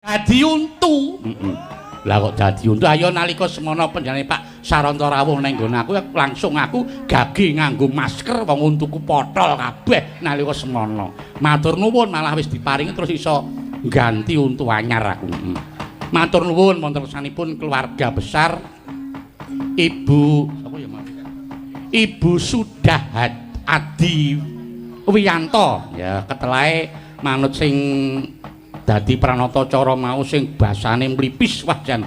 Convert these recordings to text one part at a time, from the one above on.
Dadi untu. Heeh. Lah kok dadi untu? Ayo nalika semono panjenengane Pak Saranta rawuh nang nggon aku, langsung aku gage nganggo masker, wong untuku potol kabeh nalika semono. Matur nuwun, malah wis diparingi terus iso ganti untu anyar aku. Heeh. Matur nuwun wonten sanipun keluarga besar Ibu sapa ya mau? Ibu Sudah Adi Wiyanto ya, ketelae manut sing dadi pranata cara mau sing basane mlipis. Wah jan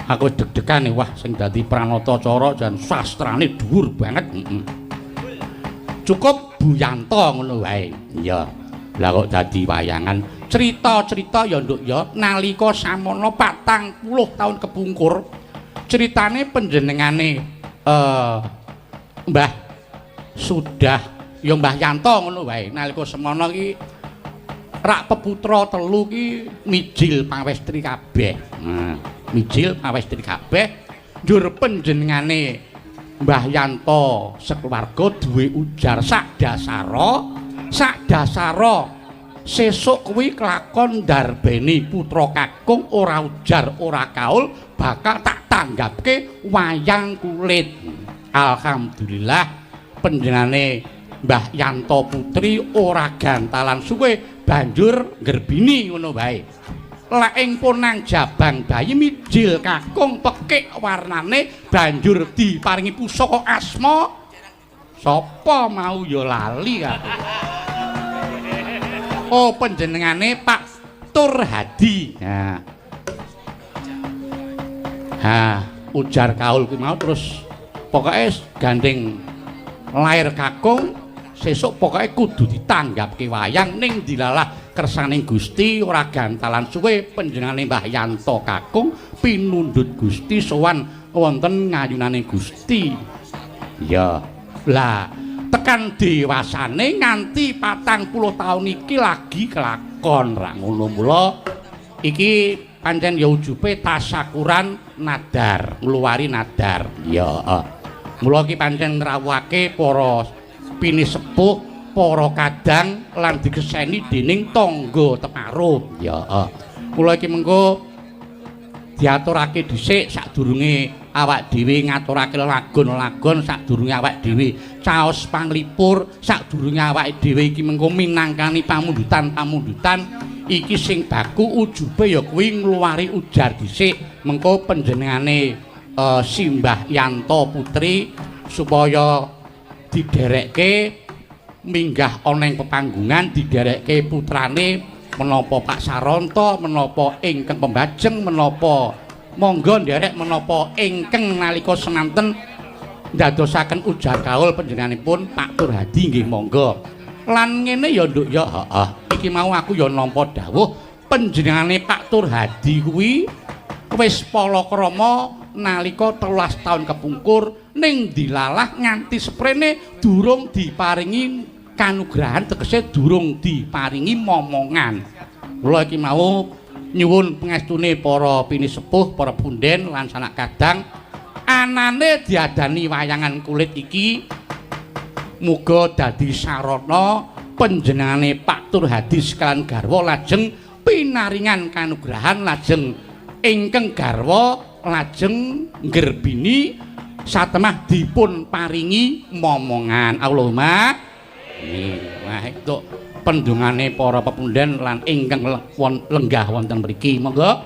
aku deg-degan, wah sing dadi pranata cara jan sastrane dhuwur banget. Heeh. Cukup Bu Yanto ngono wae. Iya. Lah kok dadi wayangan cerita-cerita ya, Nduk, ya, nalika samono 40 tahun kepungkur ceritane panjenengane Mbah Sudah ya, Mbah Yanto ngono wae, nalika semono iki rak peputra telu ki mijil pawestri kabeh. Nah, mijil pawestri kabeh, njur panjenengane Mbah Yanto sekeluarga duwe ujar sak dasara, sak dasara sesuk kuwi kelakon darbeni putra kakung ora ujar ora kaul bakal tak tanggapke wayang kulit. Alhamdulillah panjenengane Mbah Yanto Putri ora gantalan suwe banjur nggerbini ngono wae. Lek ing ponang jabang bayi mijil kakung pekik warnane banjur diparingi pusaka asma sapa mau ya lali aku. Oh, panjenengane Pak Turhadi. Nah. Ha, ujar kaul kuwi mau terus pokoke gandeng lair kakung sesuk pokoke kudu ditanggapke wayang, ning dilalah kersaning Gusti ora gantalan suwe panjenengane Mbah Yanto kakung pinundhut Gusti sowan wonten ngayunane Gusti. Ya. Lah tekan dewasane nganti 40 taun iki lagi kelakon ra ngono. Mula iki pancen ya ujube tasakuran nadar, ngluwari nadar. Ya, heeh. Mula iki pancen ngrawuhake para pinisepuh, para kadang lan digeseni dening tangga teparo. Ya, heeh. Mula iki mengko diaturake dhisik sadurunge awak dhewe ngaturake lagon-lagon, sadurunge awak dhewe caos panglipur, sadurunge awake dhewe iki mengko minangkani pamundutan-pamundutan iki sing baku ujube ya kuwi ngluwari ujar dhisik. Mengko panjenengane Simbah Yanto Putri supaya diderekke minggah ana ing pepanggungan, diderekke putrane menapa Pak Saronto, menapa ingkang pembajeng, menapa monggo nderek, menapa ingkang nalika semanten ndadosaken ujar kaul panjenenganipun Pak Turhadi nggih monggo. Lan ngene ya, Nduk, ya, heeh, iki mau aku ya nampa dawuh panjenengane Pak Turhadi kuwi wis palakrama nalika 13 taun kepungkur, ning dilalah nganti seprene durung diparingi kanugrahan, tegese durung diparingi momongan. Mula iki mau nyuwun pangestune para pinisepuh, para punden lan sanak kadang, anane diadani wayangan kulit iki muga dadi sarana panjenengane Pak Turhadi sekalian garwa lajeng pinaringan kanugrahan, lajeng ingkang garwa lajeng nggerbini satemah dipun paringi momongan. Allahumma amin. Wah, itu pendungane para pepunden lan ingkang lenggah wonten mriki. Monggo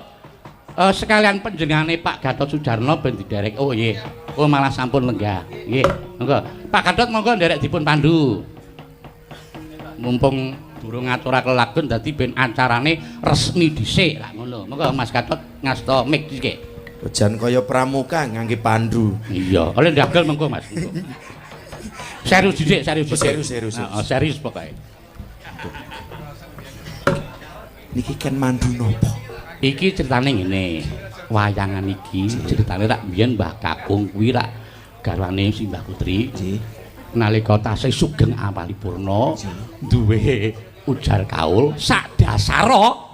sekalian panjenengane Pak Gatot Sujarno ben diderek. Oh nggih. Oh malah sampun lenggah. Nggih, monggo. Pak Gatot monggo nderek dipun pandu. Mumpung durung ngaturake lagon dadi ben acarane resmi dhisik lah ngono. Monggo Mas Gatot ngasta mic dhisik. Jan kaya pramuka ngangge pandu. Iya, oleh ndagel mengko Mas. Serius dhisik, serius dhisik. Serius, serius. Heeh, serius pokoke. Niki ken mandu napa? Iki ceritane ngene. Wayangan iki ceritane rak biyen Mbah Kakung kuwi rak garwane si Mbah Putri. Nggih. Nalika tasih sugeng awalipurna duwe ujar kaul sak dasara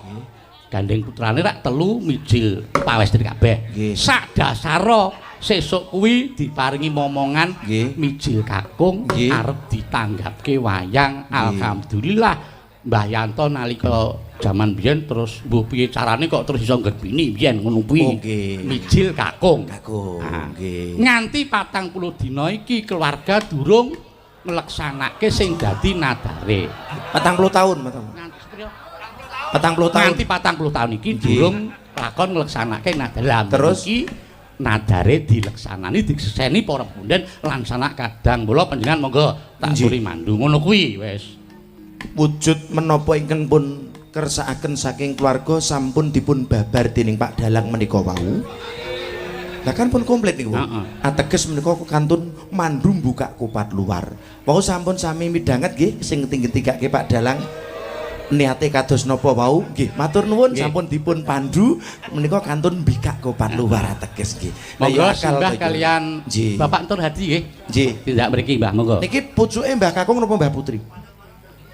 gandeng putrane rak telu mijil pawestri kabeh. Sak dasara sesuk kuwi diparingi momongan mijil kakung arep ditanggapke wayang. Alhamdulillah. Mbah Yanto nalika jaman biyen terus mbuh piye carane kok terus iso nggerbini biyen ngono kuwi. Oh, nggih. Mijil kakung. Kakung, Ah. nggih. Nganti 40 dina iki keluarga durung ngleksanake sing dadi nadare. 40 tahun, Nganti sepiro? 40 tahun. Nganti 40 tahun iki durung lakon ngleksanake nadare. Lah, Terus? iki nadare dileksanani, disekseni para punden lan sanak kadang. Mula panjenengan monggo tak aturi mandu ngono kuwi wis. Wujud menapa ingkang pun kersakaken saking keluarga sampun dipun babar dening Pak Dalang menika wau. Lah kan pun komplit niku. Heeh. Ateges menika kantun mandu buka kupat luar. Wau sampun sami midhanget nggih sing tinggi-tinggake Pak Dalang niate kados napa wau nggih. Matur nuwun sampun dipun pandu menika kantun mbikak kupat luar ateges nggih. Lah Monggo ya akal simbah to iki. kalian Nggih. Bapak Tur Hadi nggih. Nggih. Tindak mriki Mbah monggo. Niki pucuke Mbah Kakung napa Mbah Putri?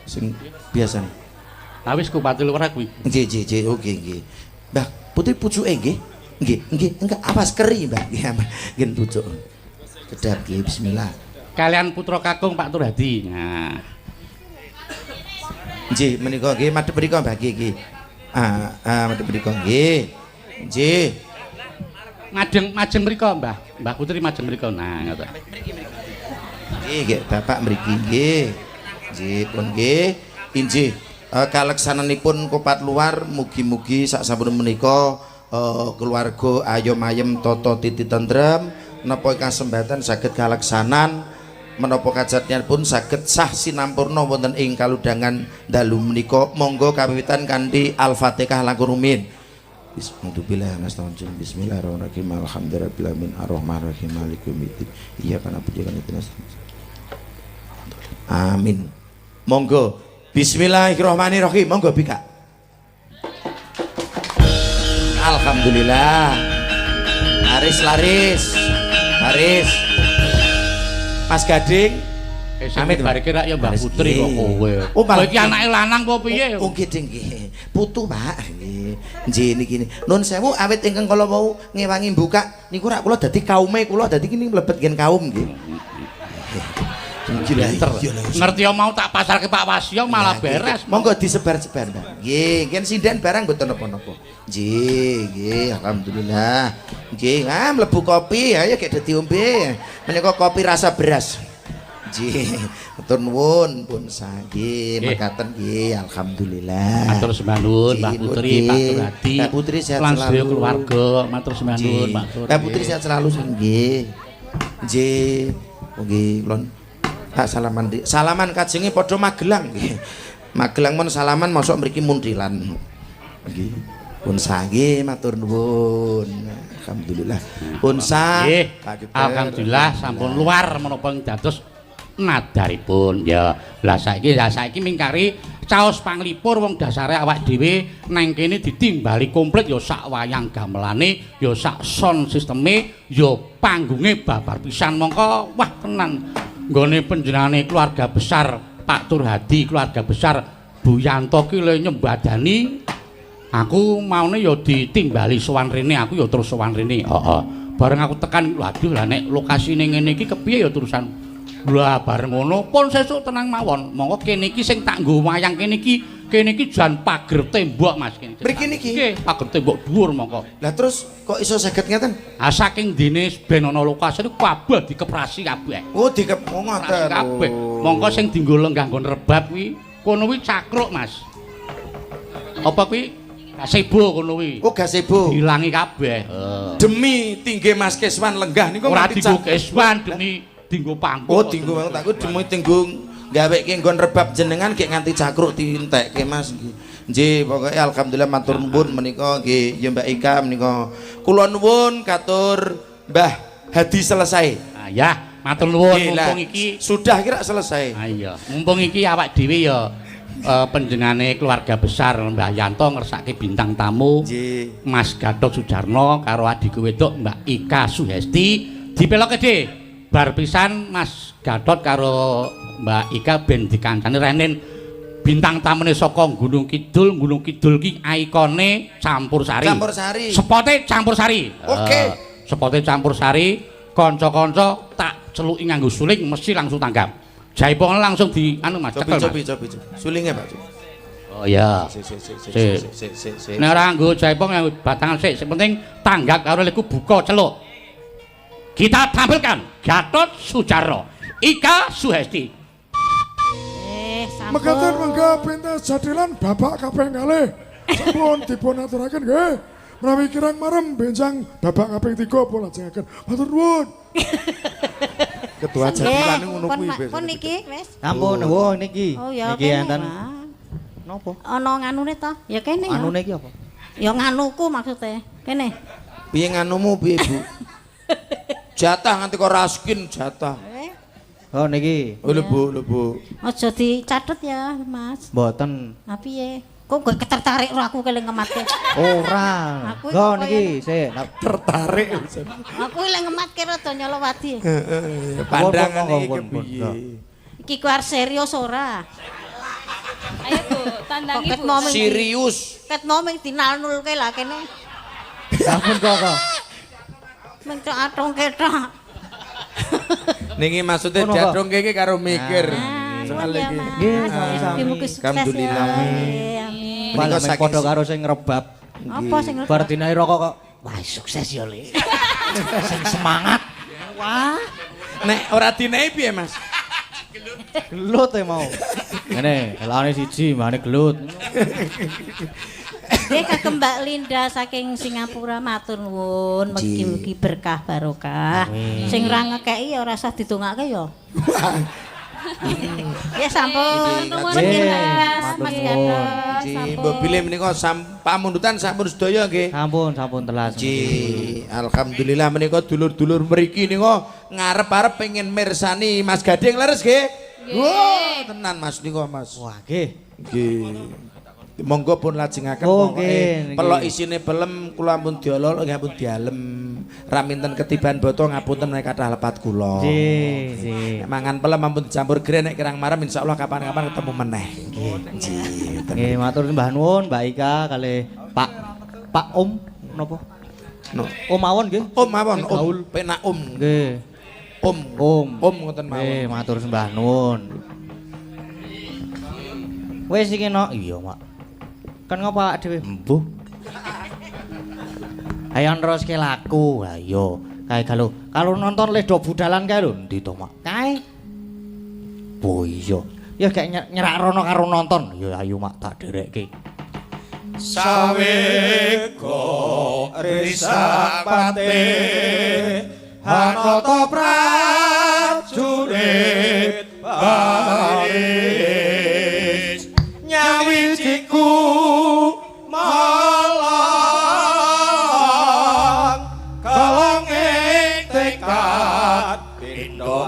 Sing biasane. Lah wis kupate luar kuwi. Nggih, nggih, nggih, oke nggih. Mbah Putri pucuke nggih. Nggih, nggih, enggak awas keri, Mbah. Nggih, nggih pucuk. Kedap nggih, bismillah. Kalian putra kakung Pak Tur Hadi. Nah. Nggih, menika nggih madhep mriku Mbah nggih nggih. Ah, madhep mriku nggih. Nggih. Majeng majeng mriko Mbah. Mbah Putri majeng mriko. Nah, ngoten. Nggih, nggih, Bapak mriki nggih. Nggih, pun nggih. Injih, kaleksananipun kupat luar mugi-mugi sak sampun menika keluarga ayom ayem tata titi tentrem, napa kasembatan saged kaleksanan, menapa kajatipun saged sah sinampurna wonten ing kaludhangan dalu menika. Monggo kawiwitan kanthi Al-Fatihah langkung rumiyin. Bismillah, bismillahirrahmanirrahim. Alhamdulillahirabbil alamin arrahmanirrahim maliki yaumiddin. Iyyaka na'budu wa iyyaka nasta'in. Amin. Monggo. Bismillahirrahmanirrahim. Monggo bika. Alhamdulillah. Laris laris. Laris. Mas Gading. Eh sing Amit, bareke rak ya Mbah Laris, Putri kok nggih. kowe. Oh, malah- Kowe iki anake lanang apa piye? Oh, nggih, Ding, nggih. Putu, Pak. Nggih. Nggih niki. Nun sewu awit ingkang kala wau ngewangi buka niku rak kula dadi kaume kula dadi kini mlebet ngen kaum nggih. Gila, Pinter. iya lah. Ngerti ya mau tak pasarke Pak Wasyo malah Lah, beres. Monggo disebar-sebar, Mbak. Nggih, ngen sinden barang mboten napa-napa. Nggih, nggih, alhamdulillah. Nggih, ah mlebu kopi, ayo gek dadi ombe. Menika kopi rasa beras. Nggih, matur nuwun pun nggih, Nggih. mekaten nggih, alhamdulillah. Matur sembah nuwun Mbah Nggih, Putri, nggih. Pak Turhadi. Mbak Putri sehat lan sedaya selalu. keluarga, matur sembah nuwun Nggih. Pak Tur. Mbak Putri sehat selalu nggih. Nggih. Oh, nggih, kula tak salaman di. Salaman kajenge padha Magelang nggih. Magelang mun salaman mosok mriki Muntilan. Nggih. Pun nggih matur nuwun. Alhamdulillah. Pun sah. Nggih. Pak Geber. Alhamdulillah sampun luar menapa ing dados nadaripun ya. Lah saiki mingkari caos panglipur wong dasare awak dhewe nang kene ditimbali komplit ya sak wayang gamelane, ya sak sound sisteme, ya panggunge babar pisan mongko wah tenan. Nggone panjenengane keluarga besar Pak Turhadi, keluarga besar Bu Yanto ki le nyembadani aku maune ya ditimbali sowan rene, aku ya terus sowan rene. Heeh. Bareng aku tekan, waduh lah nek lokasine ngene iki kepiye ya terusan. Lah bareng ngono pun sesuk tenang mawon. Monggo kene iki sing tak nggo wayang kene iki jan pager tembok Mas kene. Mriki niki? Nggih, pager tembok dhuwur mongko. Lah terus kok iso saged ngeten? Ah saking dene ben ana lokasi kabeh dikeprasi kabeh. Oh, dikep oh, Keprasi ngoten. kabeh. Mongko sing dienggo lenggah nggon rebab kuwi kono kuwi cakruk Mas. Apa kuwi? Gazebo kono kuwi. Oh, gazebo. Diilangi kabeh. Heeh. Demi tinggi Mas Keswan lenggah niku Ora nganti dienggo keswan demi dienggo panggung. Oh, dinggo banget aku demi tinggo gaweke nggon rebab jenengan gek nganti cakruk dientekke Mas. Nggih, pokoke alhamdulillah matur nuwun menika nggih ya Mbak Ika menika. Kula nuwun katur Mbah Hadi selesai. Ah ya, matur nuwun Nggih, lah, mumpung iki sudah kira selesai. Ah iya, mumpung iki awak dhewe ya panjenengane keluarga besar Mbah Yanto ngersake bintang tamu Nggih. Mas Gatot Sujarno karo adhiku wedok Mbak Ika Suhesti dipeloke dhe. Bar pisan Mas Gatot karo Mbak Ika ben dikancani renen bintang tamune saka Gunung Kidul. Gunung Kidul ki ikone campur sari. Campur sari. Spote campur sari. Oke. Spote campur sari, kanca-kanca tak celuki nganggo suling mesti langsung tanggap. Jaipongan langsung di anu Mas, Cobi cekel, Mas. cobi cobi cobi. Sulinge Pak. Cobi. Oh iya. Sik sik sik sik sik sik sik. Nek ora nganggo jaipong nganggo batangan sik, sing penting tanggap karo leku buka celuk. Kita tampilkan Gatot Sujarno, Ika Suhesti. Sampun. Mekaten mangga pentas jathilan babak kaping kalih. Sampun dipun aturaken nggih. Menawi kirang marem benjang babak kaping 3 pun lajengaken. Matur nuwun. Ketua jathilan ngono kuwi. Pun niki wis. Sampun, wo niki. Oh ya Niki enten. Napa? Ana nganune to? Ya kene ya. Anune iki apa? Ya nganuku maksude. Kene. Piye nganumu piye, Bu? Jatah nganti kok raskin jatah. Oh niki. Oh lho Bu, lho Bu. Aja dicatet ya, Mas. Mboten. Ha piye? Kok gak ketertarik ro aku keling ngematke. Ora. Aku Lho niki sik. Tertarik. Aku lek ngematke rada nyolowadi. Heeh. Pandangane iki kepiye? Iki ku arep serius ora? Ayo Bu, tandangi Bu. Serius. Ket mau ming dinal-nulke lah kene. Sampun kok kok. Ming tok atungke tok. Niki maksudnya jadrungke iki karo mikir. Soal iki. Nggih, sami-sami. Alhamdulillah. Menika saking padha karo sing ngrebab. Apa sing ngrebab? Bar dinae rokok kok. Wah, sukses ya, Le. Sing semangat. Wah. Nek ora dinae piye, Mas? Gelut e mau. Ngene, elane siji, mbane gelut. Nggih kagem Mbak Linda saking Singapura matur nuwun, mugi-mugi berkah barokah. Sing ra ngekeki ya ora usah didongake ya. Ya sampun. Nuwun nggih Mas, Mas Gatot. Mbok bilih menika pamundutan sampun sedaya nggih. Sampun, sampun telas. Nggih, alhamdulillah menika dulur-dulur mriki nika ngarep-arep pengen mirsani Mas Gading leres nggih. Wah, tenan Mas nika Mas. Wah, nggih. Nggih. Monggo pun lajengaken pokoke pelok isine pelem kula ampun diolol nggih ampun dialem. Raminten ketiban boto ngapunten menawi kathah lepat kula. Nggih, nggih. Nek mangan pelem ampun dicampur gre nek kirang marem insyaallah kapan-kapan ketemu meneh. Nggih. Nggih, matur sembah nuwun Mbak Ika kalih Pak Pak Om napa? No. Om mawon nggih. Om mawon, Om. Penak Om. Nggih. Om. Om. Om ngoten mawon. Nggih, matur sembah nuwun. Wis iki nok. Iya, Mak. Kan ngopo awak dhewe? Mbuh. Ayo neruske laku. Ha iya. Kae kalau kalau nonton Ledo Budalan kae lho, endi to, Mak? Kae. Oh iya. Ya gak nyerak rono karo nonton. Ya ayo Mak tak derekke. Sawega risak pate hanata prajurit baris nyawijiku malang kelonge tekad pindha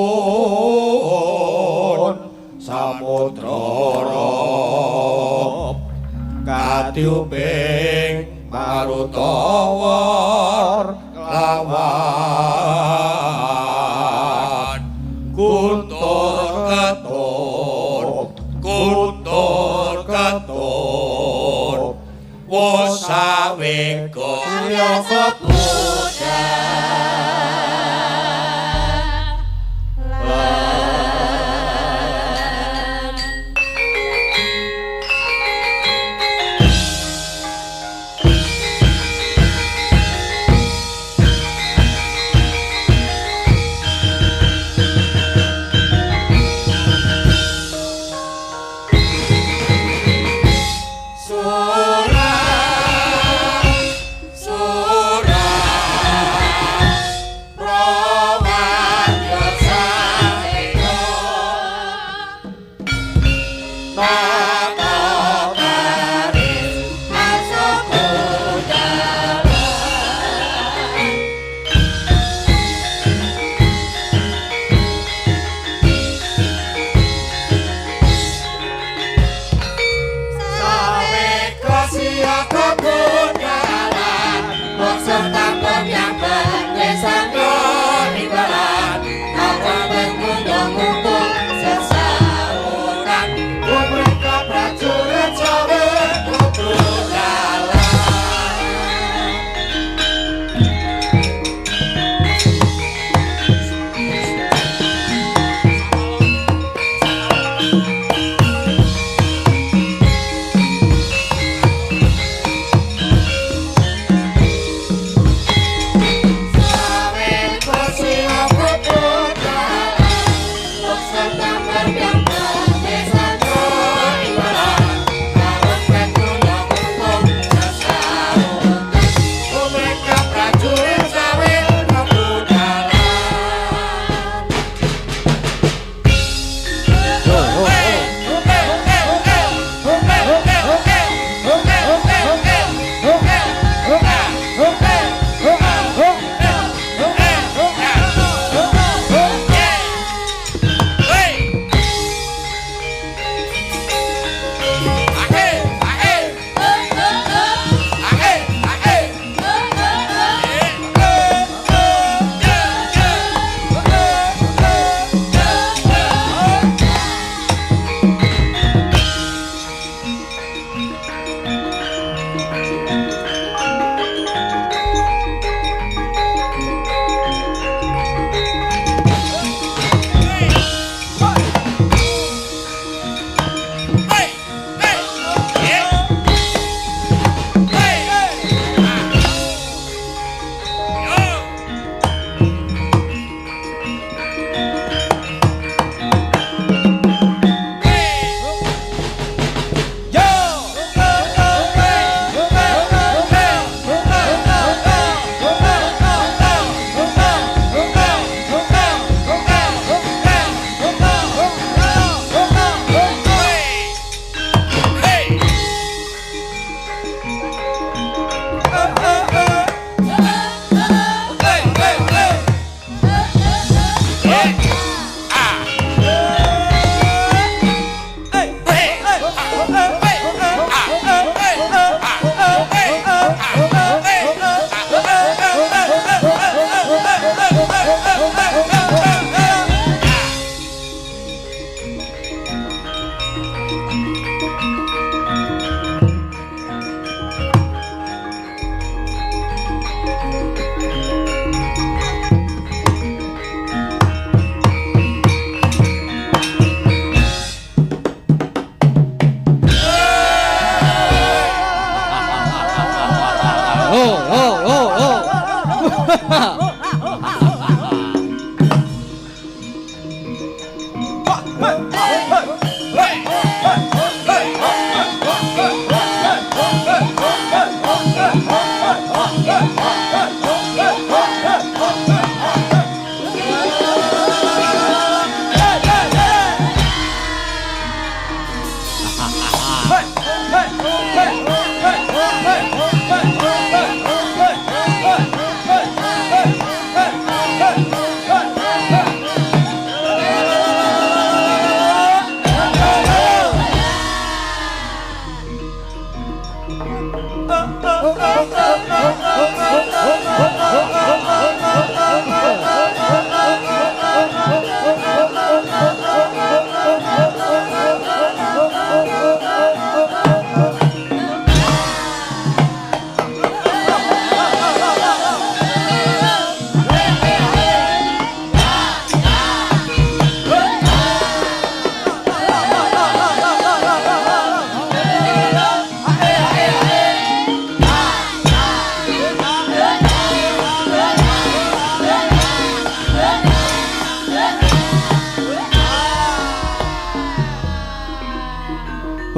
alun samudra rob katiuping marutawar lawan kuntur ketur kuntur ketur wosawega Surah, surah.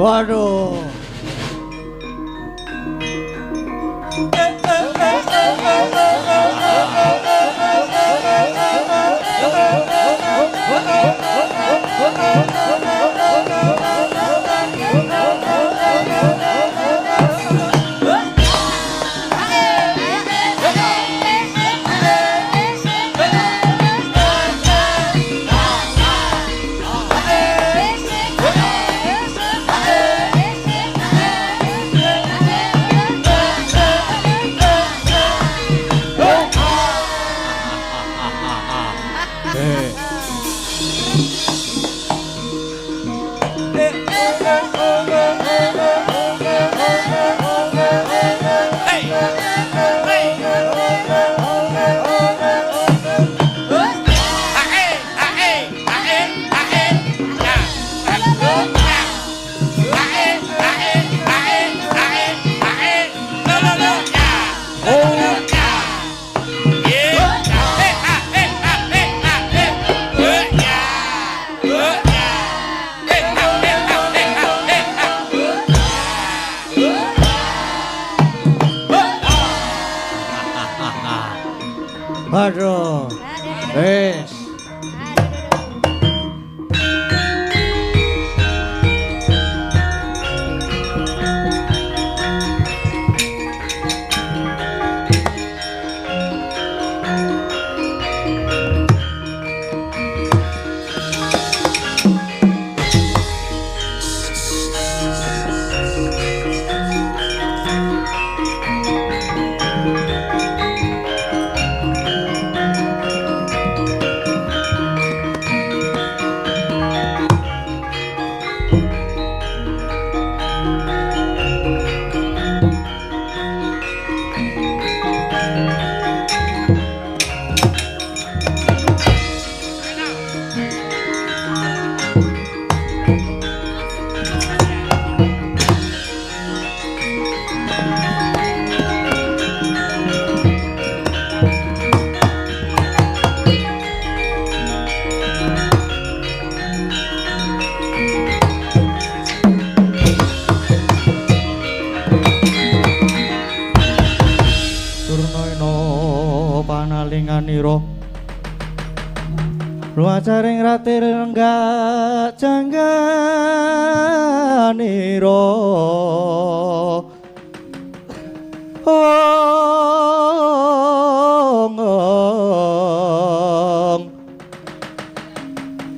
Waduh. Aduh. Wis. Luacaring ratir lenggak jangganira. Ong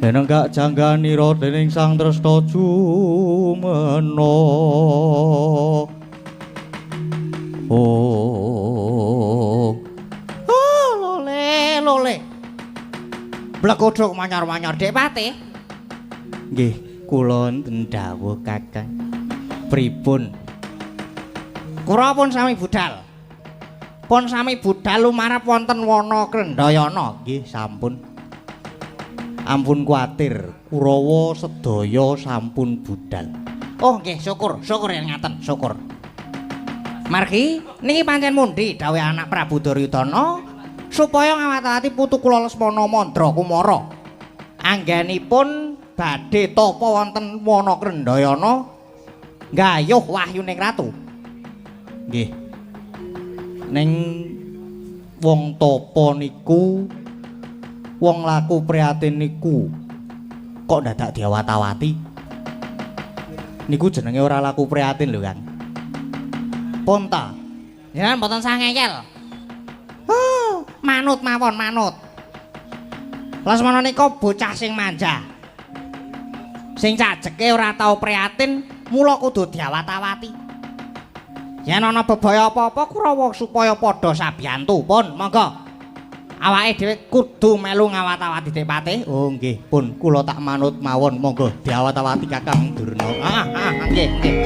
Enenggak jangganira dening Sang Tresna jumena. Oh. Oh, lole, lole. Blekodhok manyar-manyar Dik Patih. Nggih, kula wonten dawuh Kakang. Pripun? Kula pun sami budal. Pun sami budal lumarep wonten wana Krendhayana. Nggih, sampun. Ampun kuwatir, Kurawa sedaya sampun budal. Oh nggih, syukur, syukur yen ngaten, syukur. Margi niki pancen mundi dawuh anak Prabu Duryudana supaya ngawat-awati putu kula Lesmana Mandra Kumara. Anggenipun badhe tapa wonten wana Krendhayana nggayuh wahyuning ratu. Nggih. Ning wong tapa niku wong laku prihatin niku kok dadak diawat-awati. Niku jenenge ora laku prihatin lho, Kang. Pun ta. Jenengan mboten sah ngeyel. Oh, manut mawon, manut. Lesmana nika bocah sing manja. Sing cajeke ora tau prihatin, mula kudu diawat-awati. Yen ana bebaya apa-apa Kurawa supaya padha sabiyantu. Pun, monggo. Awake dhewe kudu melu ngawat-awati Dik Patih. Oh nggih, pun kula tak manut mawon, monggo diawat-awati Kakang Durna. Ah, nggih, nggih.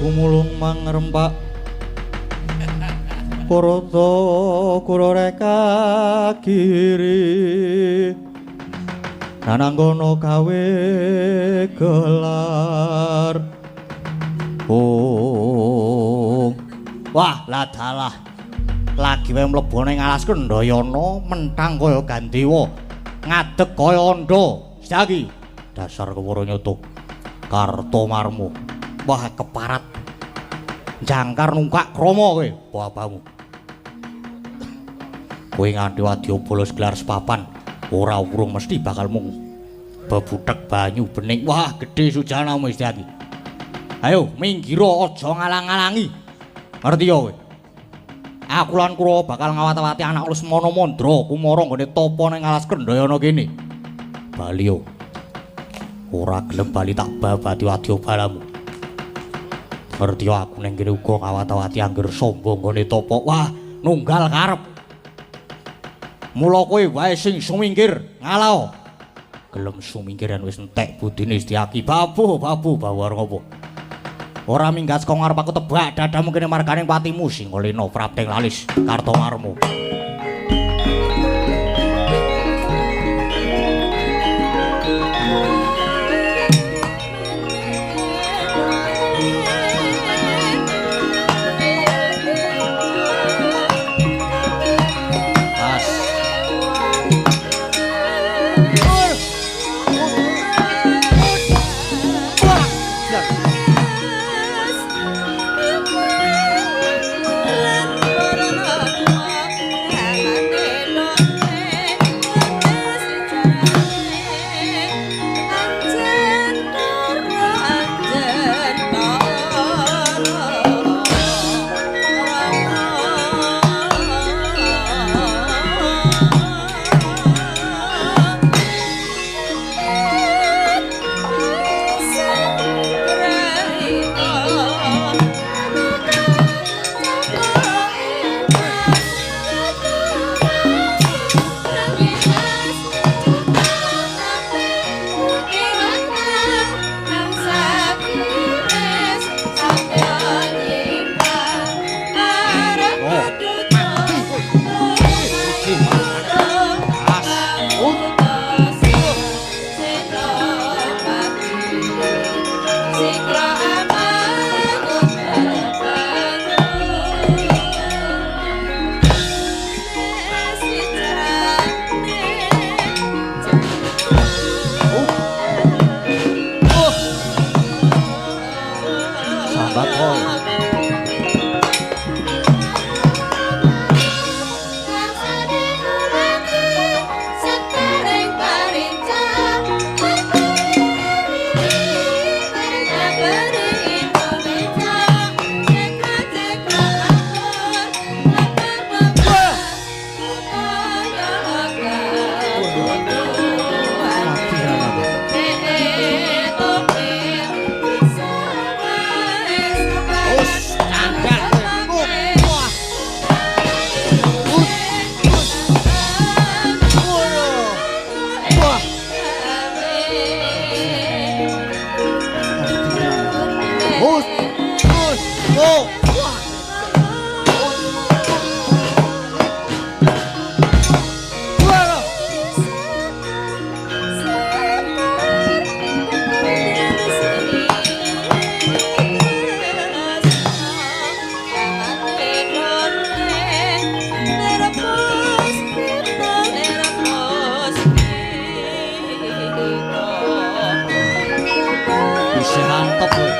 Gumulung mangrempak Parata kurareka kiri Nananggono gawe gelar. Oh. Wah, ladalah. Lagi wae mlebu ning alas Kendhayana mentang kaya Gandewa, ngadeg kaya andha. Saki dasar kewara nyata Kartomarma. Wah, keparat. Jangkar nungkak krama kowe, babamu. Kowe nganti wadya bolos gelar sepapan, ora urung mesti bakal mung bebutek banyu bening. Wah, gedhe sujanamu Istiati. Ayo minggiro aja ngalang-alangi. Ngerti ya kowe? Aku lan Kurawa bakal ngawat-awati anak Lesmana Mandra Kumara nggone tapa ning alas Kendhayana kene. Bali yo. Ora gelem bali tak babati wadya balamu. Ngerti aku ning kene uga ngawat-awati angger sombong nggone tapa. Wah, nunggal karep. Mula kowe wae sing sumingkir, ngalao. Gelem sumingkiran wis entek budine Istiaki. Babu, babu, bawar ngopo? Ora minggat saka ngarep aku tebak dadamu kene marganing patimu Singolena Prapting Lalis Kartomarma.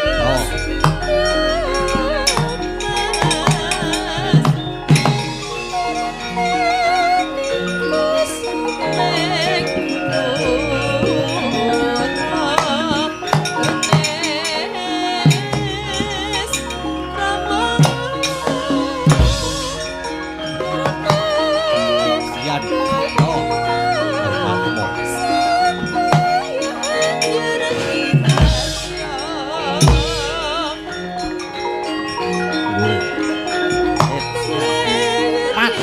Oh. Yan. Oh. Aku mau. Mat.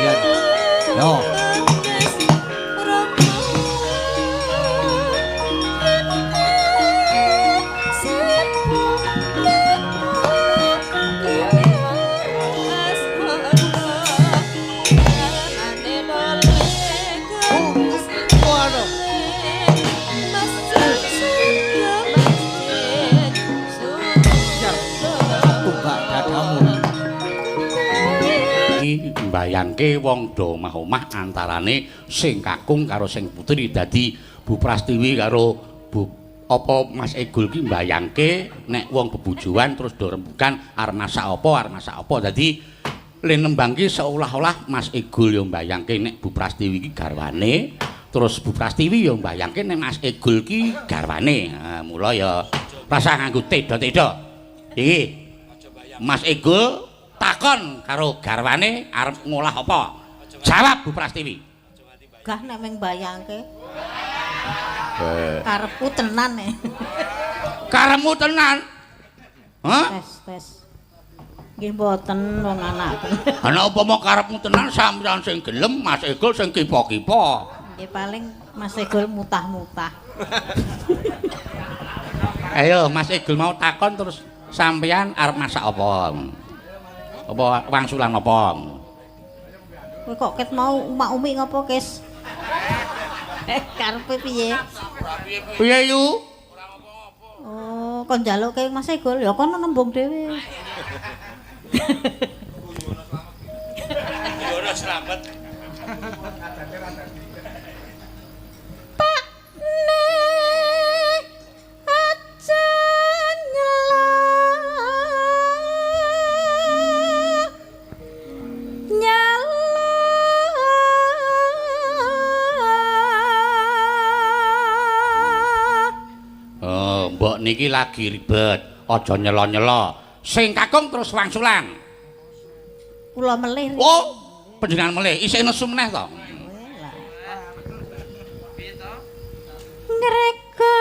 Yan. Yo. Tumbak dadamu. Iki mbayangke wong do omah-omah antarane sing kakung karo sing putri. Dadi Bu Prastiwi karo Bu apa Mas Egul ki mbayangke nek wong bebujuan terus do rembugan arep masak apa arep masak apa. Dadi le nembang ki seolah-olah Mas Egul yo mbayangke nek Bu Prastiwi ki garwane, terus Bu Prastiwi yo mbayangke nek Mas Egul ki garwane. Ha mula ya rasa nganggo teda-teda. Iki Mas Egul takon karo garwane arep ngolah apa? Jawab Bu Prastiwi. Gah nek ming bayangke. Karepku tenan e. Karepmu tenan? Hah? Tes, tes. Nggih mboten wong anakku. Ana upama karepmu tenan sampeyan sing gelem, Mas Egul sing kipa-kipa. Nggih paling Mas Egul mutah-mutah. Ayo Mas Egul mau takon terus sampeyan arep masak apa? Apa wangsulan apa? Kowe kok ket mau umak-umik ngopo, Kis? Karepe piye? Piye yu? Oh, kon njaluke Mas Egul ya kono nembung dhewe. Ora slamet. Pak ne aja nyela nyala. Oh, mbok niki lagi ribet, aja nyela-nyela. Sing kakung terus wangsulan. Kula melih. Oh, panjenengan melih, isih nesu meneh to? Ngreka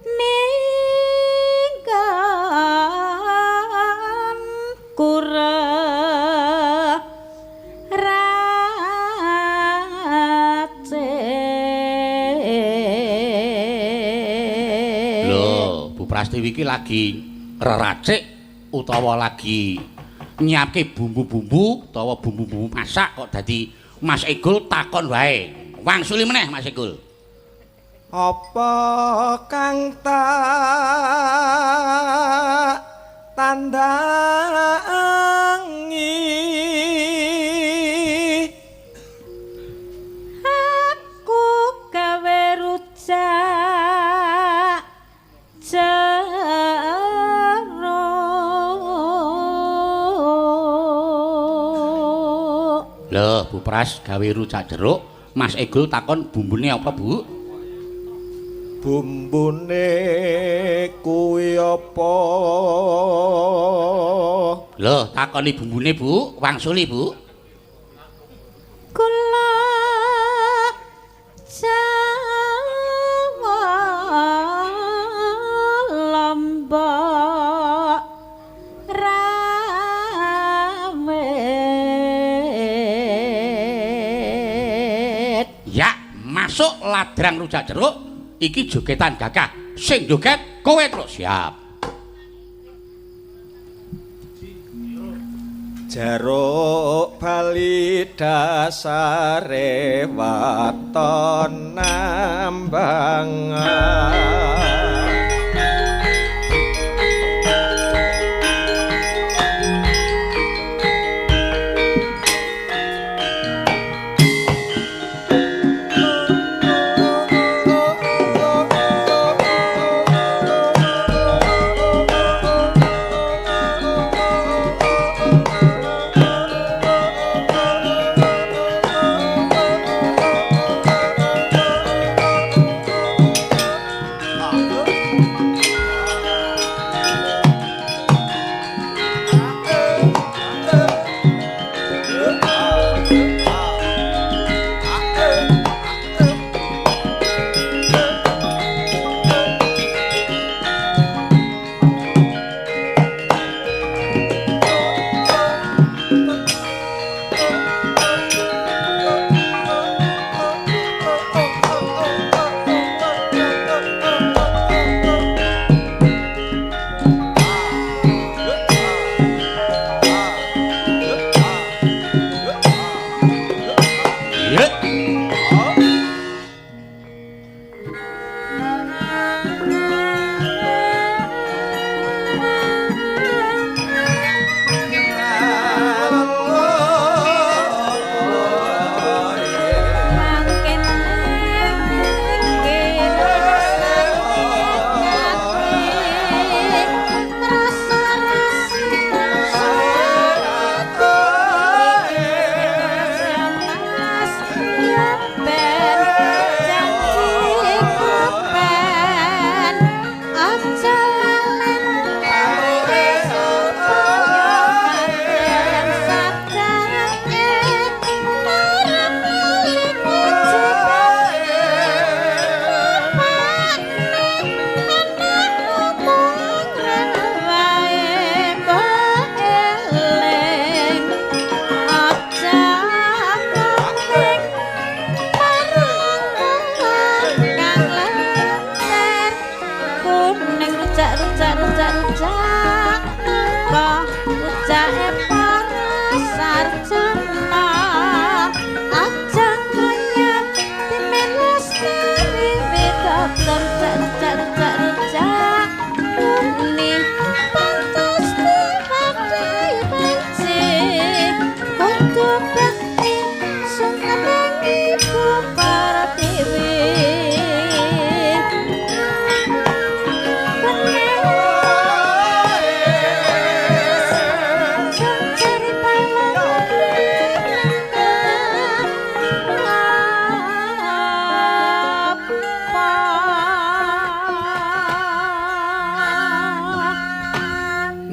ninggan kura race. Lho, Bu Prastiwi iki lagi reracik utawa lagi nyiapke bumbu-bumbu utawa bumbu-bumbu masak kok dadi Mas Egul takon wae. Wangsuli meneh Mas Egul. Apa kang tak tandhangi aku gawe rujak jeruk. Lho, Bu Pras gawe rujak jeruk, Mas Egul takon bumbune apa, Bu? Bumbune kuwi apa? Lho, takoni bumbune, Bu, wangsuli, Bu. Kula Jawa Lombok Rawit. Ya, masuk ladrang rujak jeruk, iki jogetan gagah. Sing joget kowe terus siap. Jeruk bali dasare waton nambangan.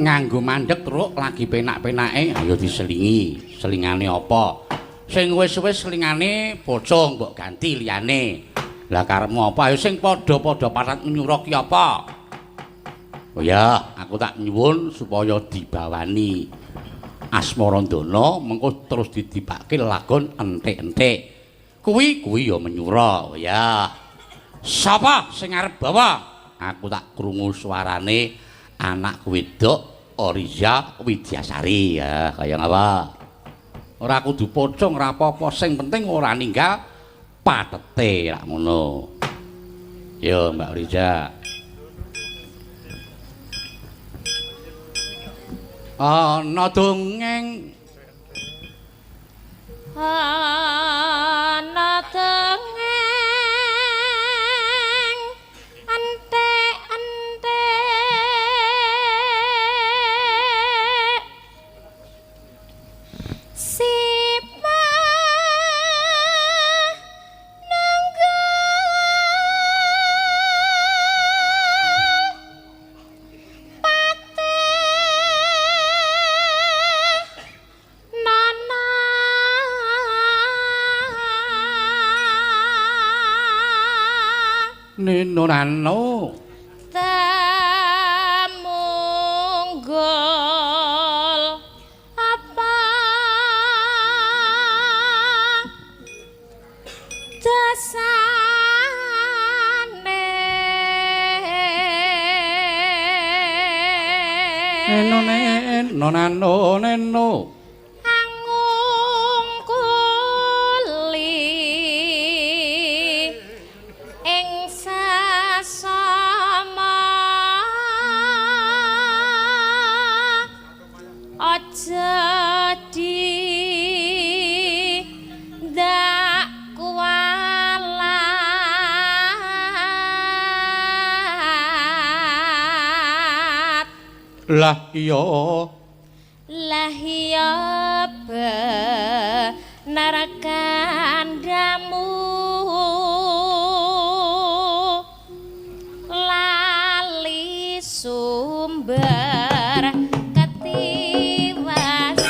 Nganggo mandek truk lagi penak-penake, ayo diselingi. Selingane apa? Sing wis-wis selingane pocong mbok ganti liyane. Lah karepmu apa? Ayo sing padha-padha parat nyura ki apa? Oh ya, aku tak nyuwun supaya dibawani Asmarandana mengko terus didibake lagon entik-entik. Kuwi kuwi ya menyura. Oh ya. Sapa sing arep bawa? Aku tak krungu suarane anak wedok Oriza Widyasari ya, kaya ngapa? Ora kudu pocong ora apa-apa, sing penting ora ninggal patete lak ngono. Yo Mbak Oriza. Ana dongeng, ana dongeng entek-entek si Neno nano Temunggul apa dasane neno neno nano neno angungkuli ing sasama aja di ndak kualat. Lah iya, lah iya benar kandhamu lali sumber ketiwasan.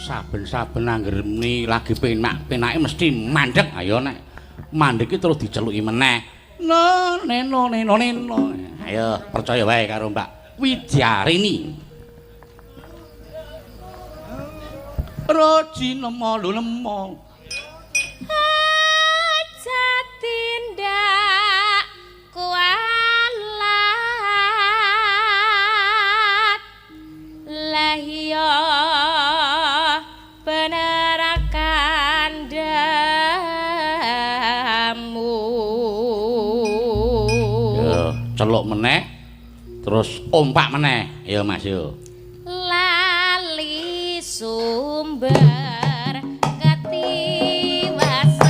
Saben-saben angger muni lagi penak, penake mesti mandek. Ayo nek mandek iki terus diceluki meneh. No neno neno neno. Ayo percaya wae karo Mbak Widyarini. Roji nemo lu nemo. Aja tindak kualat. Lah iya bener kandhamu. Yo, celuk meneh terus ompak meneh. Ayo Mas yo. Lali sumber ketiwasan.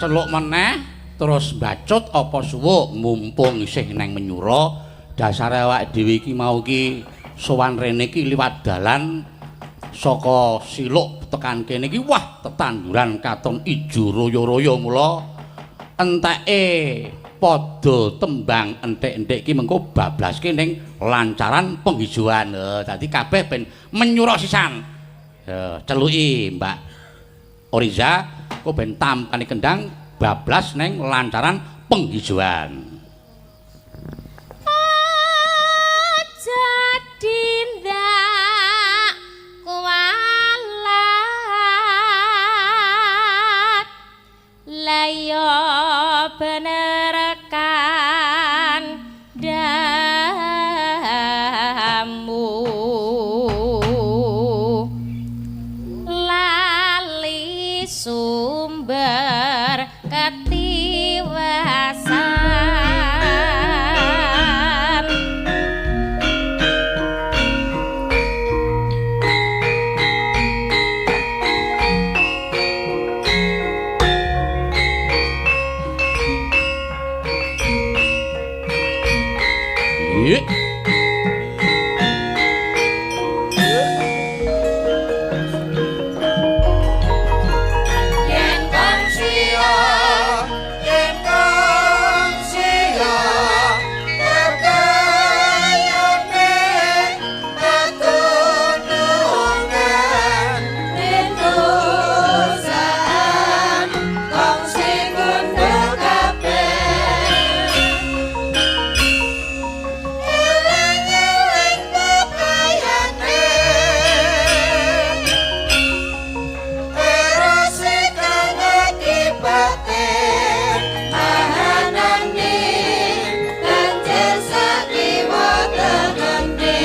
Celuk meneh terus bacut apa suwuk mumpung isih neng Menyura. Dasare awake dhewe iki mau iki sowan rene iki liwat dalan saka Siluk tekan kene iki wah tetanduran katon ijo royo-royo mula enteke padha tembang entik-entik iki mengko bablaske ning lancaran penghijauan. Dadi kabeh ben menyura sisan. Ya, celuki Mbak Oriza kok ben tampane kendang bablas neng lancaran penghijauan. Aja tindak kualat layo bener kandhamu lali sumber ketiwasan. Iya. Yen kang siya, yen kang siya, kekayane patunungan Rintusaan kongsi gundul kabeh. Eling-eling pepayane erosi kang akibate Ahanane banjir sakiwa tengene.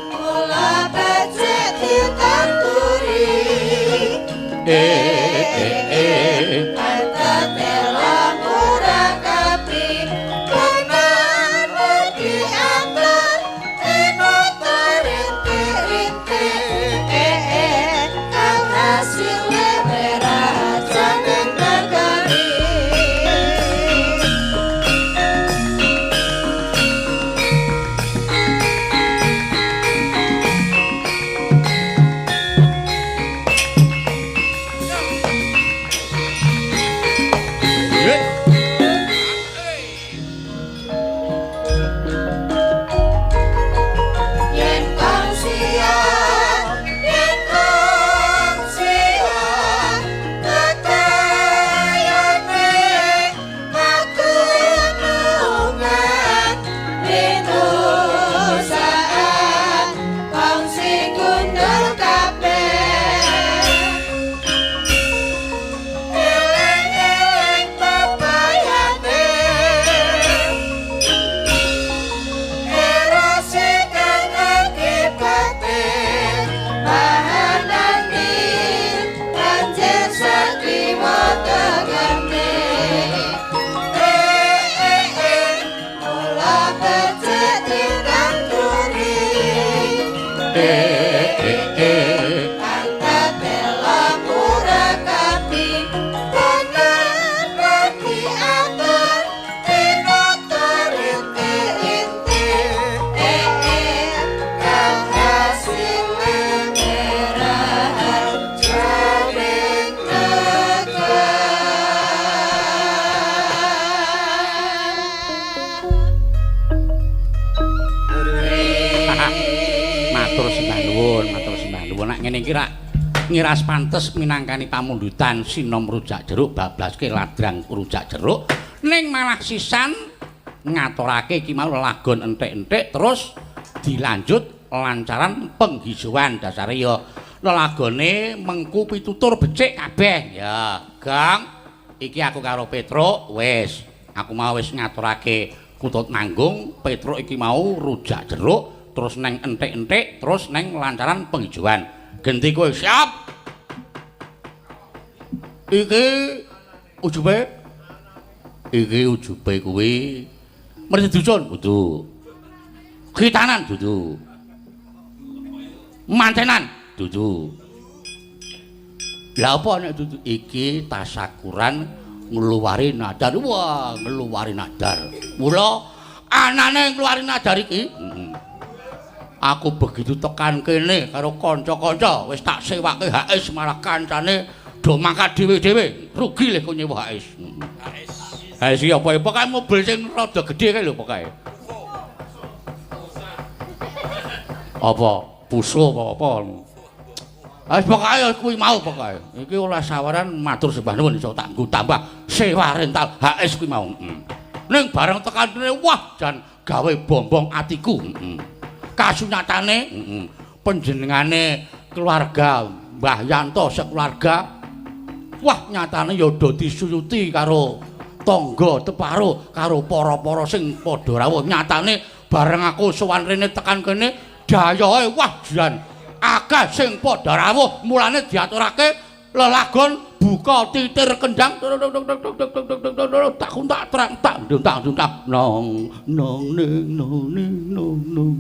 Mula becik ditanduri. Eh eh eh. Antatela murakabi Kanan diatur tinata rintik-rintik kang hasile merajaning negari. Yen kang siya, yen kang siya, kekayane pagunungan Rintusaan kongsi gundul kabeh. Eling-eling pepayane erosi kang akibate Bahanane banjir sakiwa tengene. Mula becik ditanduri. Eh eh eh. Antatela murakabi Kanan diatur tinata rintik-rintik kang hasile merajaning Matur sembah nuwun, matur sembah nuwun. Nek ngene iki rak ngiras pantes minangkani pamundutan sinom rujak jeruk bablaske ladrang rujak jeruk ning malah sisan ngaturake iki mau lelagon entik-entik terus dilanjut lancaran penghijauan dasare ya lelagone mengku pitutur becik kabeh ya Gong iki aku karo Petruk wis aku mau wis ngaturake kutut manggung Petruk iki mau rujak jeruk terus neng entik-entik terus neng lancaran penghijauan genti kowe siap iki ujube iki ujube kuwi merti dusun kudu khitanan dudu mantenan dudu lha apa nek dudu iki tasakuran ngluwari nadar wah ngluwari nadar mula anane ngluwari nadar iki aku begitu tekan kene karo kanca-kanca wis tak sewake HS malah kancane do mangkat dhewe-dhewe rugi leh kok nyewa HS HS iki apa pokoke mobil sing rada gedhe kae lho pokoke Apa puso apa apa. Wis pokoke kuwi mau pokoke. Iki oleh sawaran matur sembah nuwun iso tak nggo tambah sewa rental HS kuwi mau. Ning bareng tekan kene wah jan gawe bombong atiku. Kasunyatane panjenengane keluarga Mbah Yanto sekeluarga wah nyatane ya do disuyuti karo tangga teparo karo para-para sing padha rawuh. Nyatane bareng aku sowan rene tekan kene dayohe wah jan akeh sing padha rawuh, mulane diaturake lelagon buka titir kendang tak kuntak trang tak nduntak nduntak nong nong ning nong ning nong nong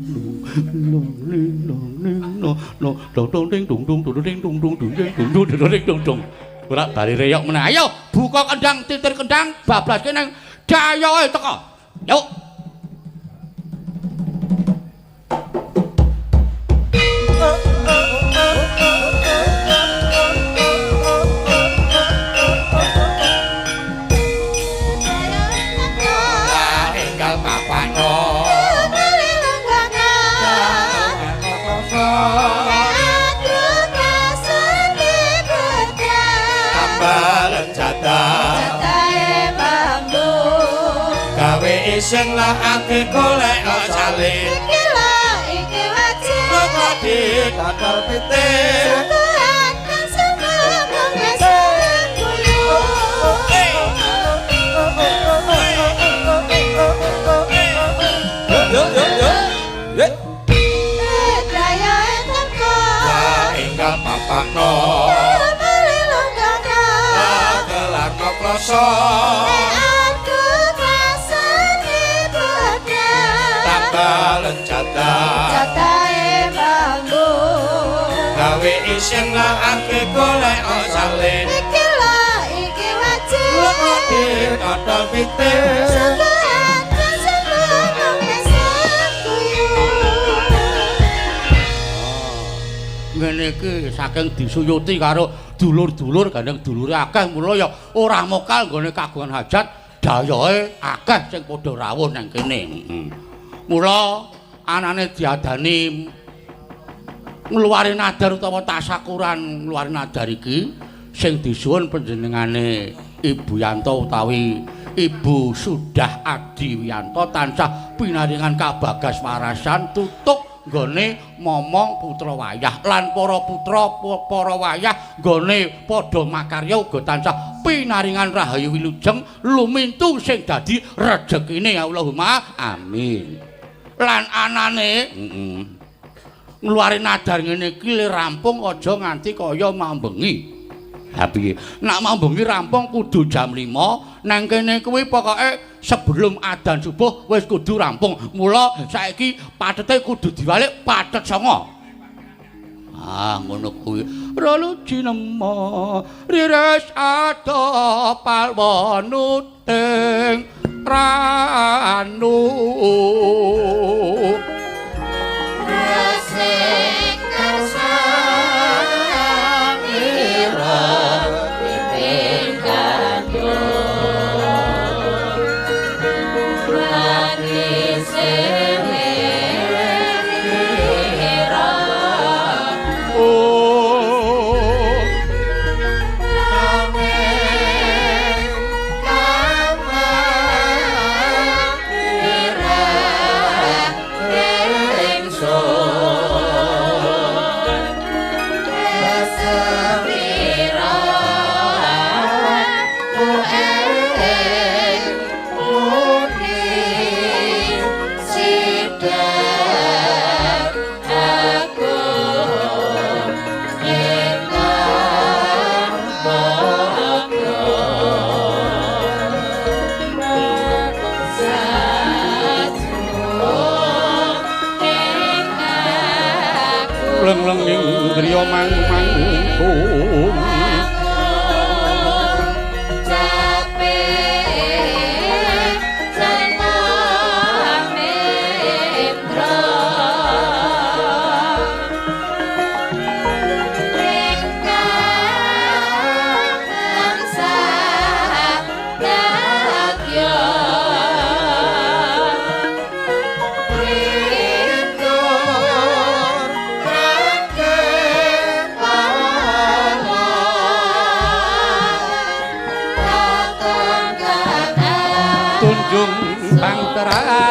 nong ning nong ning nong nong dong dong ding dung dung dung ding dung dung dung ding dung dung ding dung dung. Ora bali reyok meneh. Ayo buka kendang titir kendang bablas kene dayohe teko. Yuk. Sing ake golek salin iki lho iki wajib kok didadal pitik sukuhan kang semamung guyu. Yo yo yo yo. Dayohe teko enggal papakno kelarno kloso jatahe bambu gawe isin ake golek salin iki lho iki wajib kok didodol pitik sukuhan kang semamung guyu. Ngene iki saking disuyuti karo dulur-dulur gandeng dulure akeh mula ya ora mokal nggone kagungan hajat dayohe akeh sing padha rawuh nang kene. Mula anane diadani ngluwari nadar utawa tasakuran ngluwari nadar iki sing disuwun panjenengane Ibu Yanto utawi Ibu Sudah Adi Wiyanto tansah pinaringan kabagas warasan tutuk nggone momong putra wayah lan para putra para wayah nggone padha makarya uga tansah pinaringan rahayu wilujeng lumintu sing dadi rejekine ya Allahumma amin. Lan anane ngluwari nadar ngene iki rampung aja nganti kaya mambengi. Ha piye? Nek mambengi rampung kudu jam 5, nang kene kuwi pokoke sebelum adzan subuh wis kudu rampung. Mula saiki patete kudu diwalik patet 9. Ah ngono kuwi. Raluji nemo riris ado palwanuting ranu. Resik kersa ira piping kandung lagi sing ira Leng-leng ing griya mang-mangkung Rindu Bangterate.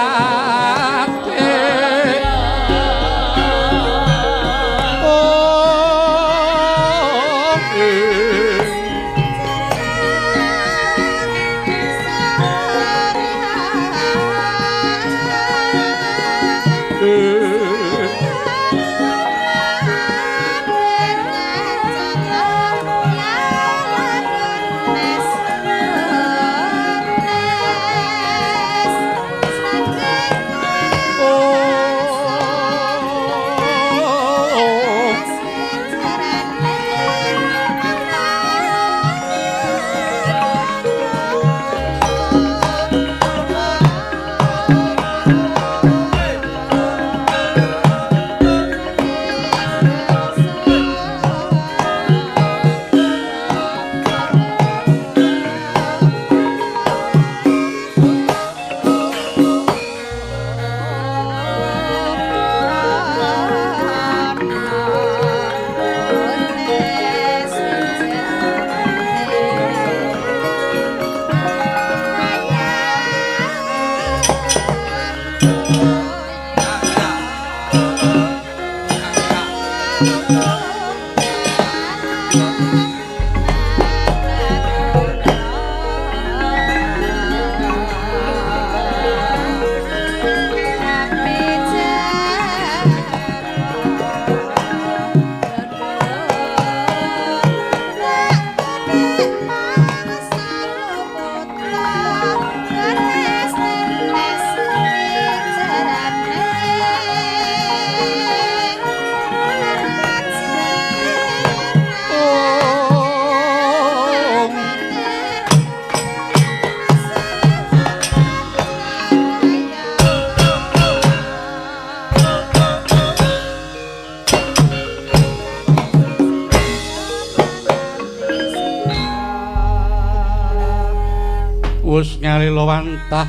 Wus ngalila wantah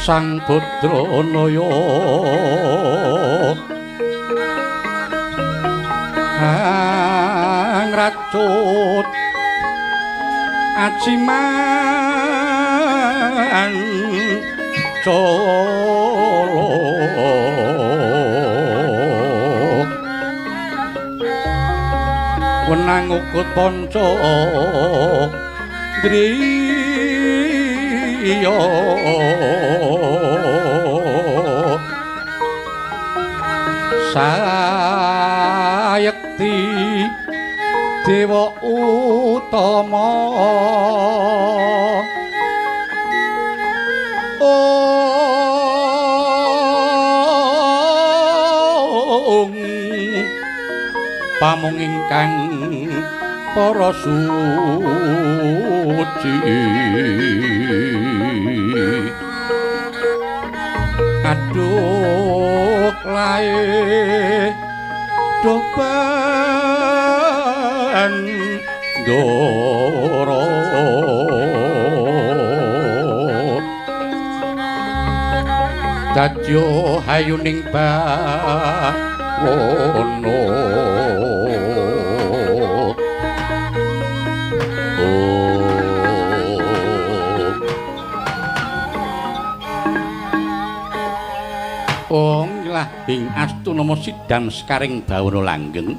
Sang Badranaya hang racut aciman colo wenang ukut panca driya sayekti dewa utama. Ong pamong ingkang para suci. Aduh lae duh bandara dadya hayuning bawana. Ong lahing astunama sidam sekaring bawana langgeng.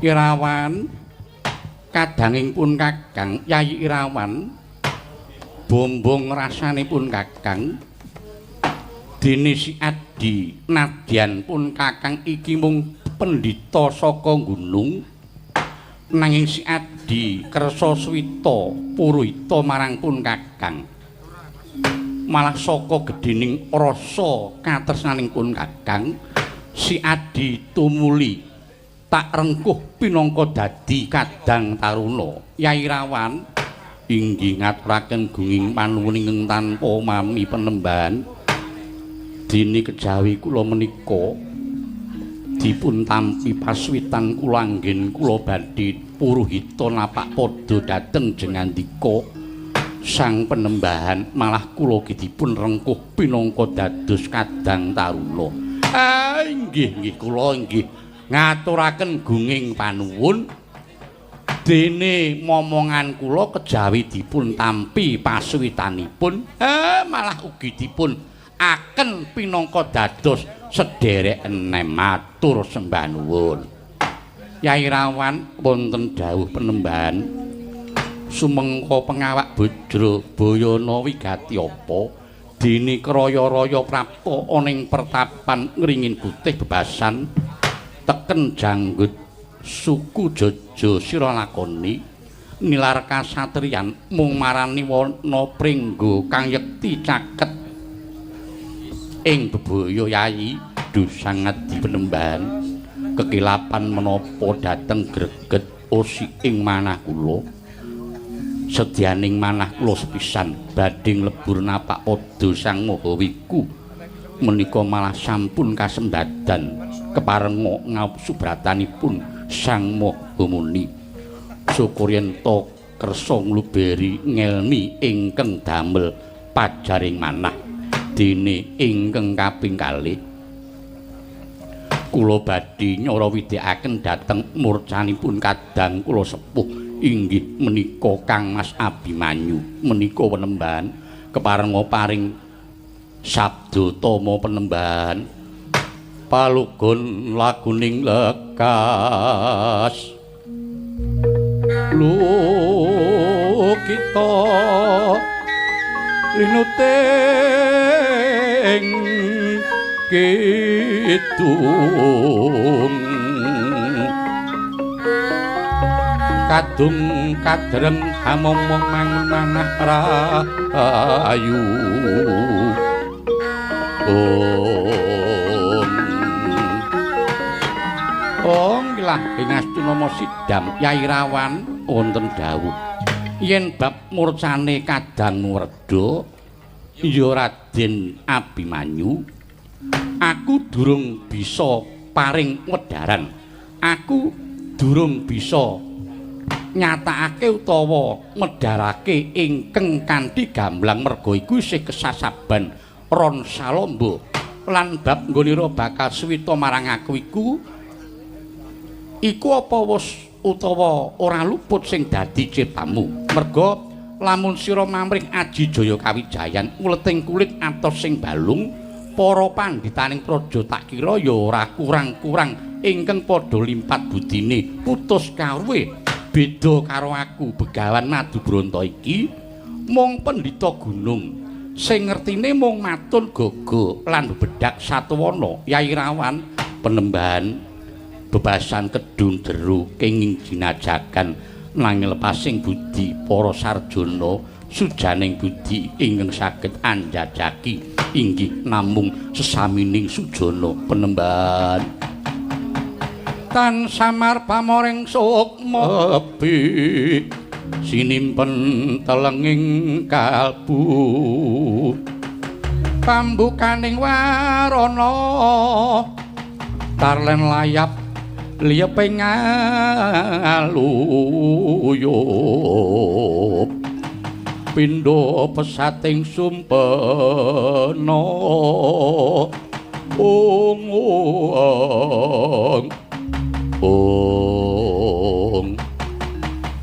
Irawan kadanging pun Kakang Yayi Irawan bombong rasanipun Kakang dene si Adi nadyan pun Kakang iki mung pendhita saka gunung nanging si Adi kersa swita puruhita marang pun Kakang malah saka gedhening rasa katresnaning pun Kakang si Adi tumuli tak rengkuh pinangka dadi kadang taruna. Yai Rawan inggih ngaturaken gunging panuwun ingkang tanpa mami penembahan dene kejawi kula menika dipun tampi paswitan kula anggen kula badhe puruhita napak padha dhateng jengandika sang penembahan malah kula dipun rengkuh pinangka dados kadang taruna. Ah inggih nggih kula inggih ngaturaken gunging panuwun Dene momongan kula kejawi dipun tampi pasuwitanipun, malah ugi dipun aken pinangka dados sederek enem matur sembah nuwun. Yai Rawan wonten dawuh penembahan sumengko pengawak Bajra Bayana wigati apa dene kraya-raya prapta ana ing pertapan ngringin putih bebasan teken janggut suku Jojo sira lakoni nilar kasatriyan mung marani wana pringgo kang yekti caket ing bebaya. Yayi duh sangat dipenembahan kekilapan menapa dhateng greget osi ing manah kula sedyaning manah kula sepisan badhe nglebur napak pada Sang Maha Wiku menika malah sampun kasembadan keparenga ngaup subratanipun Sang Maha Muni. Syukur yen ta kersa ngluberi ngelmi ingkang damel pajaring manah. Dene ingkang kaping kalih kula badhe nyara widhekaken dhateng murcanipun kadang kula sepuh inggih menika Kang Mas Abimanyu menika penembahan keparenga paring sabda tama penembahan palugon laguning lekas lukita linuting kidung kadung kadreng hamomong mangun manah rahayu. Om Om ilah ing astunama sidam Yai Rawan wonten dawuh yen bab murcane kadang werda ya Raden Abimanyu aku durung bisa paring wedaran, aku durung bisa nyatakake utawa medharake ingkang kanthi gamblang merga iku isih kesasaban Ron Salombo lan bab nggonira bakal suwita marang aku iku iku apa wis utawa ora luput sing dadi ciptamu merga lamun sira mamrih aji jaya kawijayan uleting kulit atos sing balung para pandhitaning praja tak kira ya ora kurang-kurang ingkang padha limpat budine putus kawruhe beda karo aku Begawan Madubranta iki mung pendhita gunung sing ngertine mung matun gaga lan bebedak satuwana. Yai Rawan penembahan bebasan kedung jeru kenging jinajagan nanging lepasing budi para sarjana sujaning budi ingkang saged anjajaki inggih namung sesamining sujana penembahan tan samar pamoring sukma ebi sinimpen telenging kalbu pambukaning warana tarlen layap liyeping aluyup pindha pesating sumpena ung ung.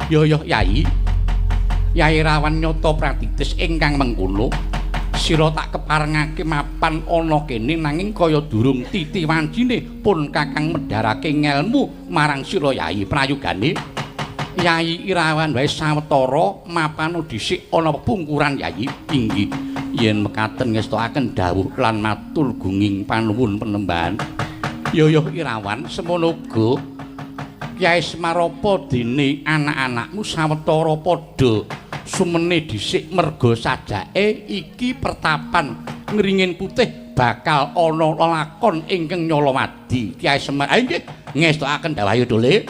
Yo yo Yai, Yai Rawan nyata pratitis ingkang mengkono sira tak keparengake mapan ana kene nanging kaya durung titi wancine pun kakang medharake ngelmu marang sira Yai. Prayogane Yai Irawan wae sawetara mapano dhisik ana pungkuran Yai inggih yen mekaten ngestokaken dawuh lan matur gunging panuwun penembahan. Yo yo Irawan semono uga Kyai Semaropo dene anak-anakmu sawetara padha sumene dhisik merga sajake iki pertapan ngringin putih bakal ana lelakon ingkang nyolowadi. Kyai Semar nggih ngestokaken dawuh dole.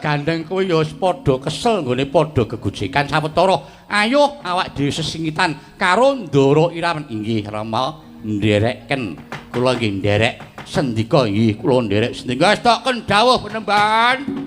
Gandeng kowe ya wis padha kesel nggone padha gegojekan sawetara. Ayo awak dhewe sesingitan karo Ndara Irawan. Inggih Rama ndereken kula nggih nderek sendika. Nggih kula nderek sendika. Estokaken dawuh penembahan.